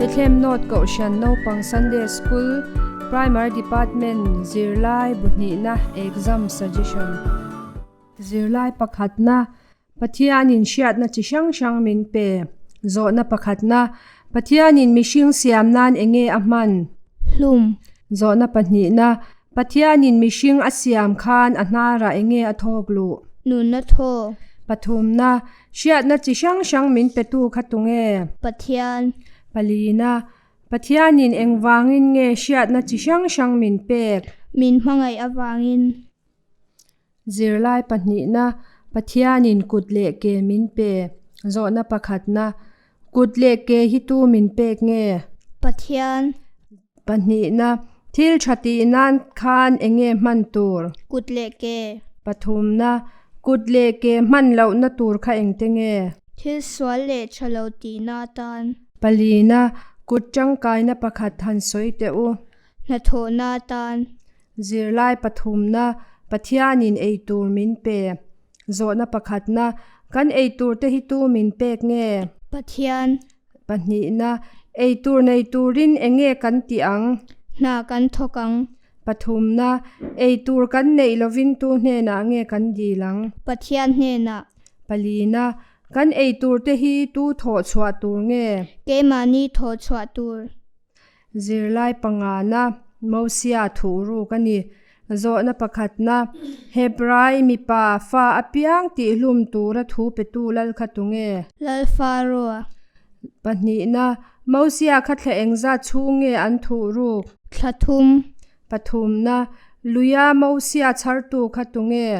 Bethlehem North Kohhran Naupang Sunday School Primary Department Zirlai bu hnihna Exam Suggestion. Zirlai pakhatna Pathianin hriatna chi hrang hrang min pe. Zawhna pakhatna Pathianin mihring siam nan enge a hman? Hlum. Zawhna pahnihna Pathianin mihring a siam khan a hnarah enge a thawk luh? Nunna thaw. Pathumna Hriatna chi hrang hrang min petu kha tunge? Pathian. Palina, Pathianin engvangin nge hriatna chi hrang hrang min pek? Min hmangaih avangin. Zirlai pahnihna, Pathianin kut leh ke min pe. Zawhna pakhatna, Kut leh ke hi tu min pek nge? Pathian. Pahnihna, Thil tha tih nan khan eng nge hman tur? Kut leh ke. Pathumna, Kut leh ke hman lohna tur kha engte nge? Thil sual leh tha lo tihna atan. Palina, Kut tangkaina pakhat han sawi teh u. Hnathawhna atan. Zirlai pathumna, Pathianin ei tur min pe. Zawhna pakhatna, Kan ei tur te hi tu min pek nge? Pathian. Pahnihna, Ei tur nei turin eng nge kan tih ang? Hna kan thawk ang. Pathumna, Ei tur kan neih lovin tu hnenah nge kan dil ang? Pathian hnenah. Palina, Kan ei tur te hi tu thawh chhuah tur nge? Keimahni thawh chhuah tur. Zirlai pangana, Mosia thuh ruk a ni. Zawhna pakhatna, Hebrai mipa fa apiang tihhlum tura thu petu lal kha tunge? Lal Faroa. Pahnihna, Mosia kha thla engzat chhung nge an thuh ruk? Thla thum. Pathumna, Luia Mosia chhartu kha tunge?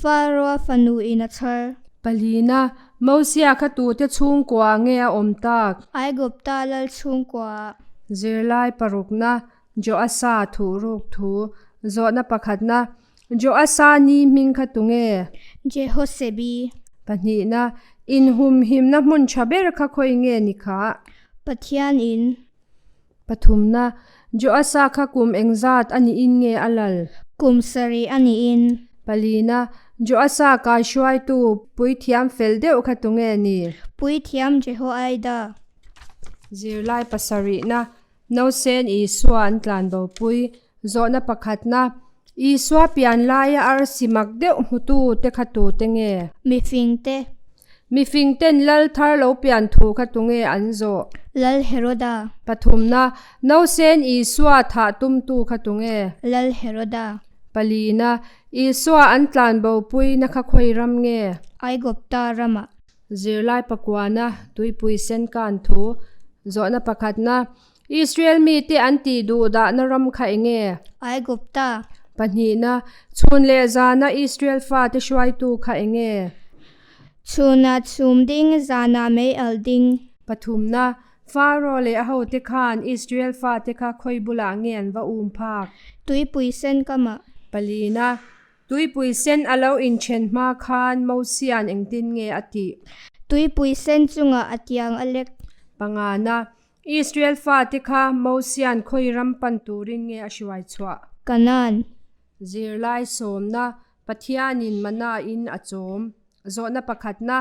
Faroa fanu in a chhar. Palina, Mosia kha tute chhungkua nge a awm tak? Aigupta lal chhungkua. Zirlai parukna, Joasa thuh ruk thu. Zawhna pakhatna, Joasa ni hming kha tunge? Jehosebi. Pahnihna, Inhumhimna hmun tha ber kha khawi nge ni kha? Pathian in. Pathumna, Joasa kha kum engzat a niin nge a lal? Kum sarih a niin. Palina, Joasa kaihruaitu puithiam fel deuh kha tunge ni? Puithiam Jehoiada. Zirlai pasarihna, Nausen Isua an tlanbopui. Zawhna pakhatna, Isua pian laia arsi mak deuh hmutu te kha tute nge? Mifingte. Mifingten lal thar lo pian thu kha tunge an zawh? Lal Heroda. Pathumna, Nausen Isua thah tumtu kha tunge? Lal Heroda. Palina, Isua an tlanbopui na kha khawi ram nge? Aigupta ramah. Zirlai pakuana, Tuipui sen kan thu. Zawhna pakhatna, Israel mite an tih duh dahna ram kha eng nge? Aigupta. Pahnihna, Chhun leh zana Israel fate hruaitu kha eng nge? Chhuna chhum ding, zana mei al ding. Pathumna, Pharaoh leh a hote khan Israel fate kha khawi bulah nge an va um phak? Tuipui sen kamah. Palina, Tuipui sen a lo inthen hma khan Mosia'n engtin nge a tih? Tuipui sen chungah a tiang a lek. Pangana, Israel fate kha Mosia'n khawi ram pan turin nge a hruai chhuah? Kanaan. Zirlai sawmna, Pathianin mana in a chawm. Zawhna pakhatna,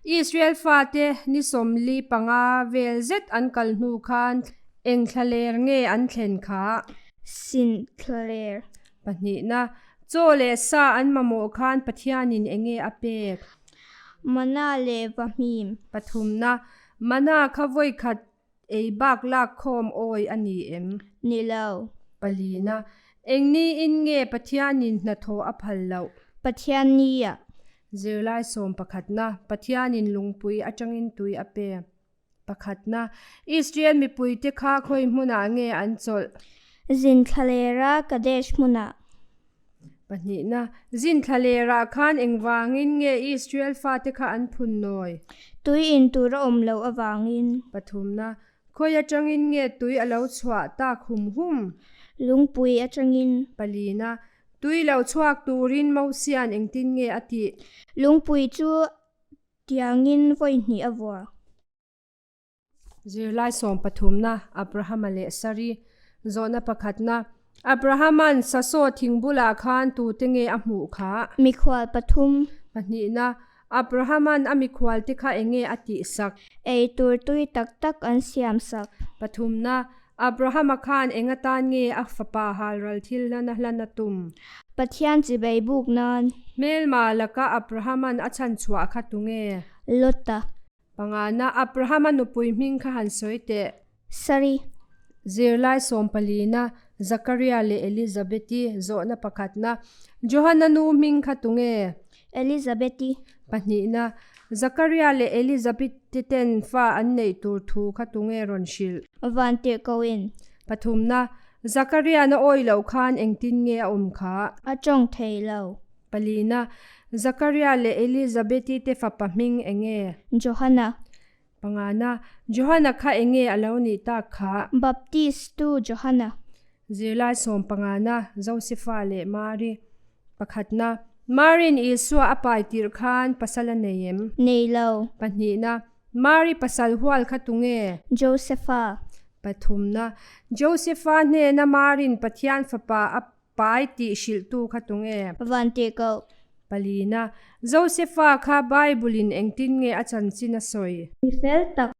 Israel fate ni 45 vel zet an kal hnu khan eng thlaler nge an thlen kha? Sin thlaler. Pahnihna, Chaw leh sa an mamawh khan Pathianin eng nge a pek? Mana leh vahmim. Pathumna, Mana kha vawi khat ei bak lak khawm awi a ni em? Ni lo. Palina, Eng niin nge Pathianin hnathawh a phal loh? Pathian nia. Zirlai sawm pakhatna, Pathianin lungpui atangin tui a pe. Pakhatna, Israel mipuite kha khawi hmunah nge an chawlh? Zin thlalera Kadesh hmunah. Pahnihna, Zin thlalerah khan engvangin nge Israel fate kha an phun nawi? Tui in tur a awm loh avangin. Pathumna, Khawi atangin nge tui a lo chhuah tak hum hum? Lungpui atangin. Palina, Tui lo chhuak turin Mosia'n engtin nge a tih? Lungpui chu tiangin vawi hnih a vua. Zirlai sawm pathumna, Abrahama leh Sari. Zawhna pakhatna, Abrahama'n sasaw thing bulah khan tute nge a hmuh kha? Mikhual pathum. Pahnihna, Abrahama'n a mikhualte kha eng nge a tihsak? Ei tur tui tak tak an siam sak. Pathumna, Abrahama khan eng atan nge a fapa halral thil hlana hlan a tum? Pathian chibei buk nan. Hmelma laka Abrahaman a chhan chhuah kha tunge? Lota. Pangana, Abrahama nupui hming kha han sawi teh. Sari. Zirlai sawmpalina, Zakaria leh Elizabeti zawhna pakhatna, Johana nu hming kha tunge? Elizabeti. Pahnihna, Zakaria leh Elizabeti ten fa an neih tur thu kha tunge rawn hrilh? Vantirhkohin. Pathumna, Zakariana awi loh khan engtin nge a awm kha? A tawng thei lo. Palina, Zakaria leh Elizabeti te fapa hming enge? Johana. Pangana, Johana kha enge a lo nih tak kha? Baptist tu Johana. Zirlai sawm pangana, Josefa leh Mari. Pakhatna, Marin Isua a pai tirh khan pasal a nei em? Nei lo. Pahnihna, Mari pasal hual kha tunge? Josefa. Pathumna, Josefa hnena Marin Pathian fapa a Pai tih hrilhtu kha tunge? Vantirhkoh. Palina, Josefa kha Bible-in engtin nge a chanchin a sawi? Mi fel tak.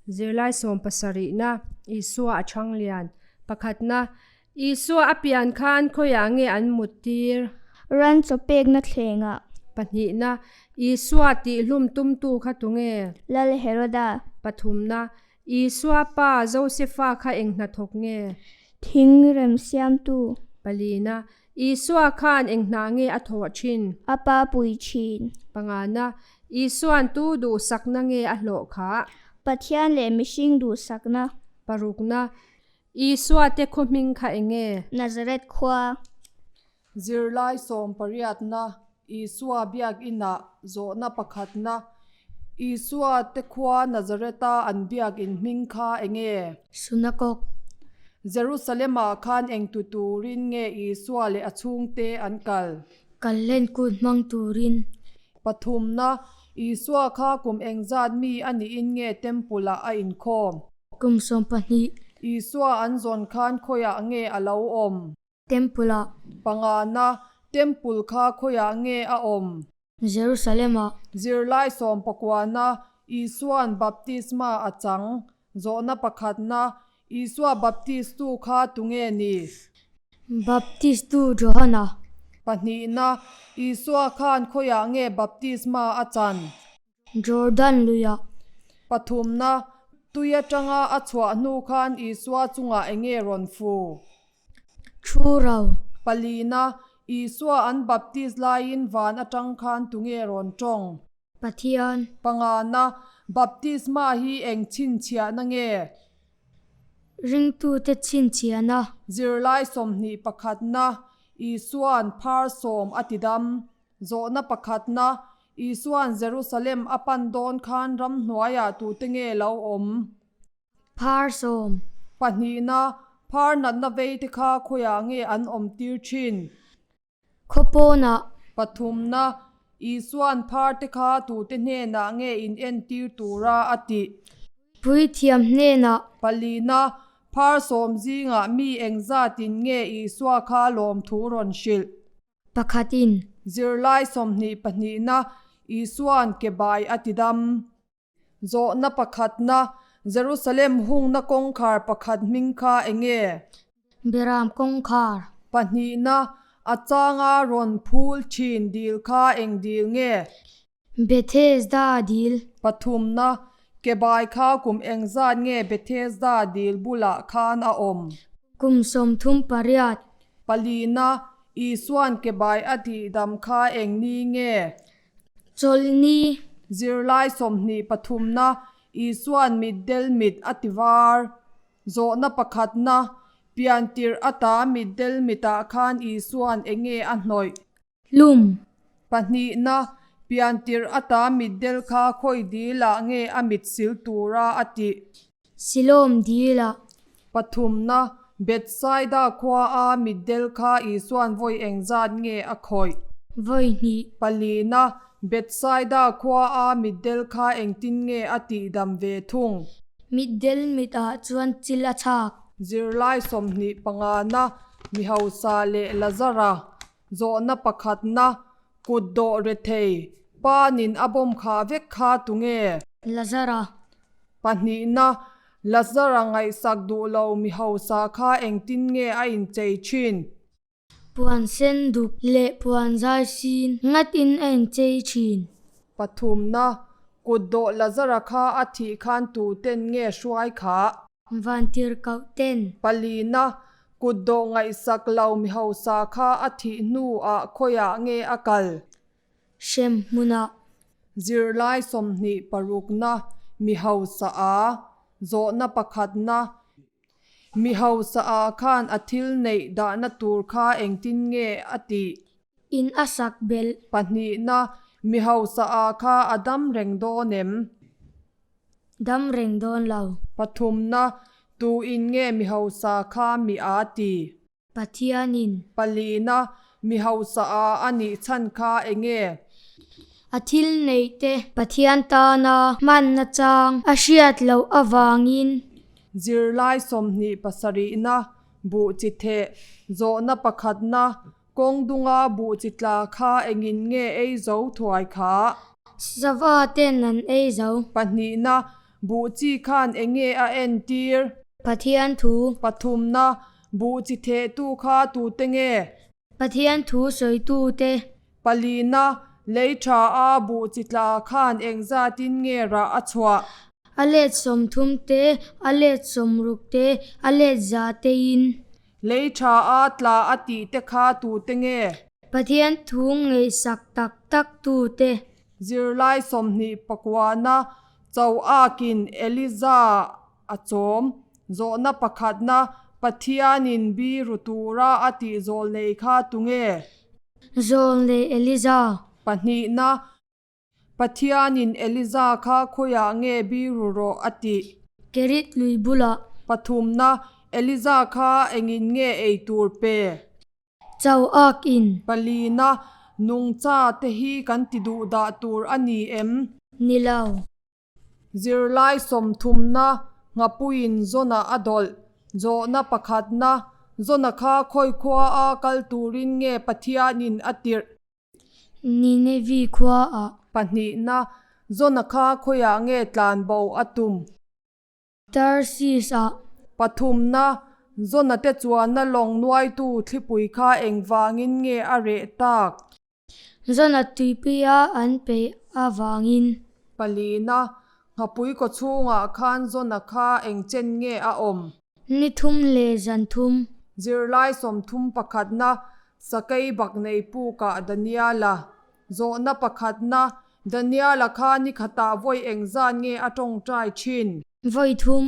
Zirlai sawm pasarihna, Isua a chhang lian. Pakhatna, Isua a pian khan khawiah nge an mut tir? Ran chaw pekna thlengah. Pahnihna, Isua tihhlum tumtu kha tunge? Lal Heroda. Pathumna, Isua pa Josefa kha eng hnathawk nge? Thing rem siamtu. Palina, Isua khan eng hna nge a thawh thin? A pa pui thin. Pangana, Isuan tu duhsakna nge a hlawh kha? Pathian leh mihring duhsakna. Parukna, Isua te khaw hming kha eng nge? Nazareth khua. Zirlai sawm pariatna, Isua biakinah zawhna pakhatna, Isua te khua Nazareth-a an biakin hming kha eng nge? Sunakok. Jerusalem-ah khan eng tu turin nge Isua leh a chhungte an kal? Kal hlen kut hmang turin. Pathumna, Isua kha kum engzat mi a niin nge Temple-ah a inkhawm? Kum 12. Isua an zawn khan khawiah nge a lo awm? Temple-ah. Pangana, Temple kha khawiah nge a awm? Jerusalem-ah. Zirlai sawm pakuana, Isua'n baptisma a chang. Zawhna pakhatna, Isua baptistu kha tunge ni? Baptistu Johana. Pahnihna, Isua khan khawiah nge baptisma a chan? Jordan luiah. Pathumna, tui atanga a chhuah hnu khan Isua chungah eng nge rawn fu? Thu ro. Palina, Isua an baptis laiin van atang khan tunge rawn tawng? Pathian. Pangana, Baptisma hi eng chhinchhiahna nge? Ringtute chhinchhiahna. Zirlai 21na, Isua'n phar sawm a tidam. Zawhna pakhatna, Isua'n Jerusalem a pan dawn khan ramhnuaiah tute nge lo awm? Phar sawm. Pahnihna, phar natna veite kha khawiah nge an awm tir thin? Khaw pawnah. Pathumna, Isua'n pharte kha tute hnenah nge inentir tura a tih? Puithiam hnenah. Palina, phar sawm zingah mi engzatin nge Isua kha lawmthu rawn hrilh? Pakhatin. Zirlai 22na, Isua'n ke bai a ti dam. Zawhna pakhatna, Jerusalem hungna kawngkhar pakhat hming kha eng nge? Beram kawngkhar. Pahnihna, a changa rawn phul thin dil kha eng dil nge? Bethesda dil. Pathumna, ke bai kha kum engzat nge Bethesda dil bulah khan a awm? Kum 38. Palina, Isua'n ke bai a tihdam kha eng ni nge? Chawlhni. Zirlai 23na, Isua'n mitdel mit a ti var. Zawhna pakhatna, Piantirh ata mitdel mitah khan Isua'n eng nge a hnawih? Hlum. Pahnihna, piantirh ata mitdel kha khawi dilah nge a mit sil tura a tih? Silawm dilah. Pathumna, Bethsaida khua a mitdel kha Isua'n vawi engzat nge a khawih? Vawi hnih. Palina, Bethsaida khua a mitdel kha engtin nge a tihdam ve thung? Mitdel mitah chuan chil a chhak. Zirlai 25na, mi hausa leh Lazara Zawhna pakhatna, kut dawh rethei, panin a bawm khah vek kha tunge? Lazara. Pahnihna, Lazara ngaihsak duh lo mi hausa kha engtin nge a inchei thin? Puan sen duk leh puan zai sin ngatin a inchei thin. Pathumna, Kutdawh Lazara kha a thih khan tuten nge hruai khah? Vantirhkoh ten. Palina, Kutdawh ngaihsak lo mi hausa kha a thih hnuah khawiah nge a kal? Hrem hmunah. Zirlai 20 parukna, Mi hausa a, zawhna pakhatna, Mi hausa ah khan a thil neih dahna tur kha engtin nge a tih? In a sak belh. Pahnihna, Mi hausa ah kha a dam reng dawn em? Dam reng dawn lo. Pathumna, Tu in nge mi hausa kha mi a ti? Pathianin. Palina, Mi hausa ah a nih chhan kha enge? A thil neih te Pathian tana hmanna chang a hriat loh avangin. Zirlai 27na, Buh chi theh, zawhna pakhatna, Kawng dunga buh chi tla kha engin nge ei zo thuai kha? Sava ten an ei zo. Pahnihna, Buh chi khan enge a entir? Pathian thu. Pathumna, Buh chi thehtu kha tute nge? Pathian thu sawitute. Palina, Lei tha a buh chi tla khan engzatin nge rah a chhuah? A let 30 te, a let 60 te, a let 100 tein. Lei tha a tla a tih te kha tute nge? Pathian thu ngaihsak tak tak tute. Zirlai 29na Cho akin Eliza a chawm. Zawhna pakhatna, Pathianin biru tura a tih zawlnei kha tunge? Zawlnei Eliza. Pahnihna, Pathianin Eliza kha khawiah nge biru rawh a tih? Kerit lui bulah. Pathumna, Eliza kha engin nge ei tur pe? Cho akin. Palina, Nungcha te hi kan ti duh dah tur a ni em? Ni lo. Zirlai 30na, Nghapuiin Jona a dawlh. Zawhna pakhatna, Jona kha khawi khua a kal turin nge Pathianin a tirh? Ninevi khuaah. Pahnihna, Jona kha khawiah nge tlanbo a tum? Tarsis ah. Pathumna, Jona te chuanna lawng nuaitu thlipui kha engvangin nge a reh tak? Jona tuipuia an peih avangin. Palina, Nghapui kaw chhungah khan Jona kha engchen nge a awm? Ni thum leh zan thum. Zirlai 31na, Sakei baknei pukah Daniela. Zawhna pakhatna, Daniela kha ni khatah vawi engzat nge a tawngtai thin? Vawi thum.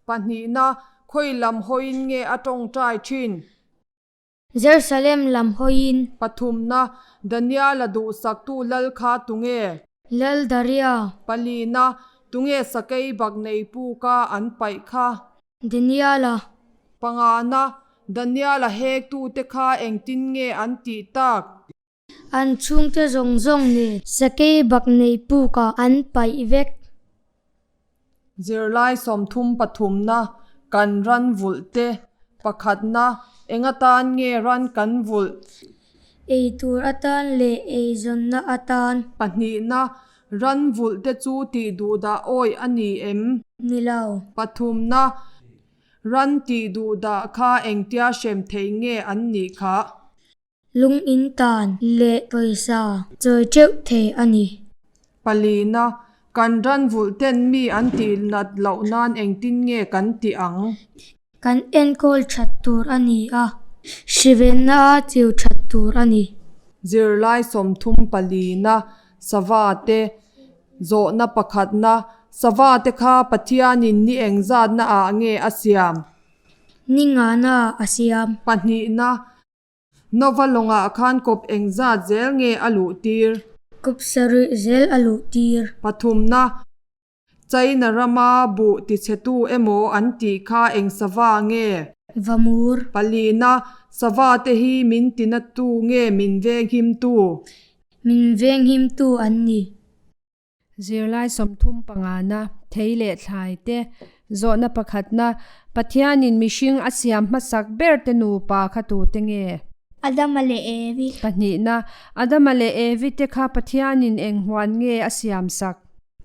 Pahnihna, Khawi lam hawiin nge a tawngtai thin? Jerusalem lam hawiin. Pathumna, Daniela duhsaktu lal kha tunge? Lal Daria. Palina, Tunge sakei baknei puka an paih kha? Daniela. Pangana, Daniela hektute kha engtin nge an tih tak? An chhungte zawng zawng nen sakei baknei puka an paih vek. Zirlai 33na, Kan ran vulh te. Pakhatna, Enga tan nge ran kan vulh? Ei tur atan leh eizawnna atan. Pahnihna, Ran vulh te chu tih duh dah awih a ni em? Ni lo. Pathumna, Ran tih duh dah kha engtia hrem thei nge an nih khah? Lung in tan leh pawisa chawi teuh thei a ni. Palina, Kan ran vulh ten mi an tih nat loh nan engtin nge kan tih ang? Kan enkawl that tur a ni a, hrivenna a chiu that tur a ni. Zirlai 34na, Sava te, Zawhna pakhatna, Sava te kha Pathianin ni engzatna ah nge a siam? Ni ngana a siam. Pahnihna, Nova lawngah khan kawp engzat zel nge a luh tir? Kawp sarih zel a luh tir. Pathumna, China rama buh tichhetu emaw an tih kha eng sava nge? Vamur. Palina, Sava te hi min tinatu nge min venghimtu? Min venghimtu an ni. Zirlai 35na, Thei leh thlai te, Zawhna pakhatna, Pathianin mihring a siam hmasak ber te nupa kha tute nge? Adama leh Evi. Pahnihna, Adama leh Evi te kha Pathianin eng huan nge a siam sak?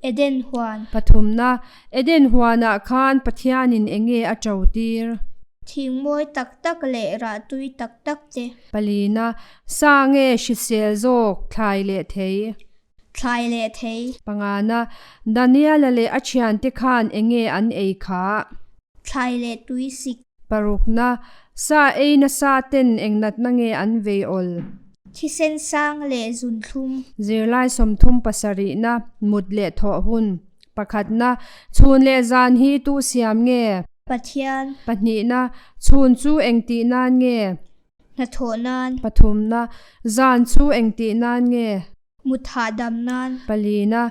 Eden huan. Pathumna, Eden huanah khan Pathianin enge a to tir? Thing mawi tak tak leh rah tui tak tak te. Palina, Sa nge hrisel zawk thlai leh thei? Thlai leh thei. Pangana, Daniela leh a thiante khan enge an ei kha? Thlai leh tui sik. Parukna, Sa ei nasa ten eng natna nge an vei awl? Thisen sang leh zunthlum. Zirlai 37na, Mut leh thawh hun. Pakhatna, Chhun leh zan hi tu siam nge? Pathian. Pahnihna, Chhun chu engtih nan nge? Hnathawh nan. Pathumna, Zan chu engtih nan nge? Mut hahdam nan. Palina,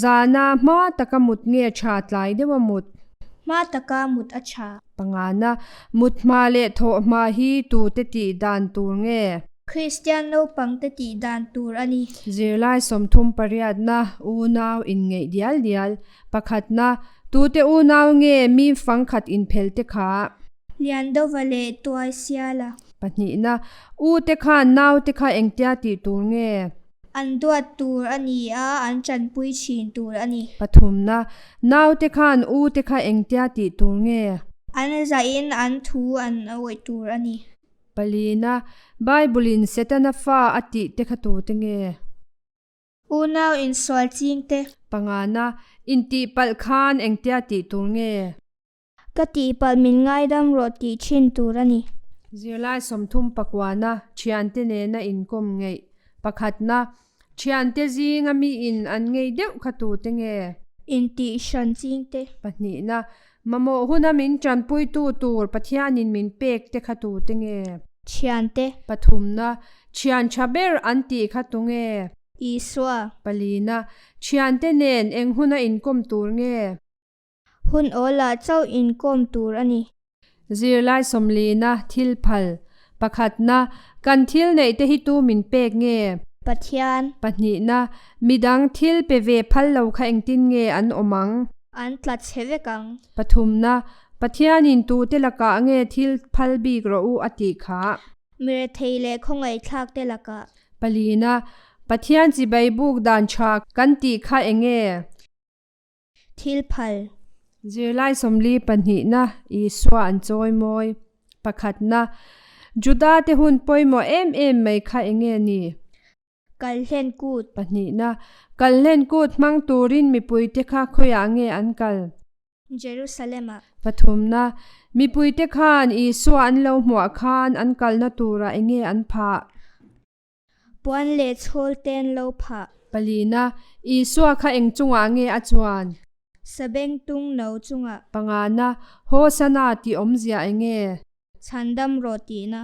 Zana hma taka mut nge tha tlai deuha mut? Hma taka mut a tha. Pangana, Mut hma leh thawh hma hi tute tih dan tur nge? Kristian naupangte tih dan tur a ni. Zirlai 38na, Unau inngeih dial dial. Pakhatna, Tute unau nge mi fangkhat inphel te kha? Liandova leh Tuaisiala. Pahnihna, U te khan nau te kha engtia tih tur nge? An duat tur a ni a, an tanpui thin tur a ni. Pathumna, Nau te khan u te kha engtia tih tur nge? An zahin an thu an awih tur a ni. Palina, Bible-in Setana fa a tih te kha tute nge? Unau insual ching te. Pangana, Intihpalh khan engtia tih tur nge? Ka tihpalh min ngaidam rawh tih thin tur a ni. Zirlai 39na, Thiante nena inkawm ngeih. Pakhatna, Thiante zinga miin an ngei deuh kha tute nge? Intih hran ching te. Pahnihna, Mamawh huna min tanpuitu tur Pathianin min pek te kha tute nge? Thiante. Pathumna, Thian tha ber an tih kha tu nge? Isua. Palina, Thiante nen eng huna inkawm tur nge? Hun awlah chauh inkawm tur a ni. Zirlai 40na, Thil phal. Pakhatna, Kan thil neih te hi tu min pek nge? Pathian. Pahnihna, Midang thil pe ve phal lo kha engtin nge an awm ang? An tla chhe vek ang. Pathumna, Pathianin tute lakah nge thil phal bik rawh u a tih kha? Mirethei leh khawngaihthlak te lakah. Palina, Pathian chibai buk dan tha kan tih kha enge? Thil phal. Zirlai 42na, Isua an chawi mawi. Pakhatna, Juda te hun pawimawh em em mai kha enge ni? Kalhlen kut. Pahnihna, Kalhlen kut hmang turin mipuite kha khawiah nge an kal? Jerusalem-ah. Pathumna, Mipuite khan Isua an lo hmuah khan an kalna turah enge an phah? Puan leh chhawl te an lo phah. Palina, Isua kha eng chungah nge a chuan? Sabengtung no chungah. Pangana, Hosana tih awmzia enge? Chhandam rawh tihna.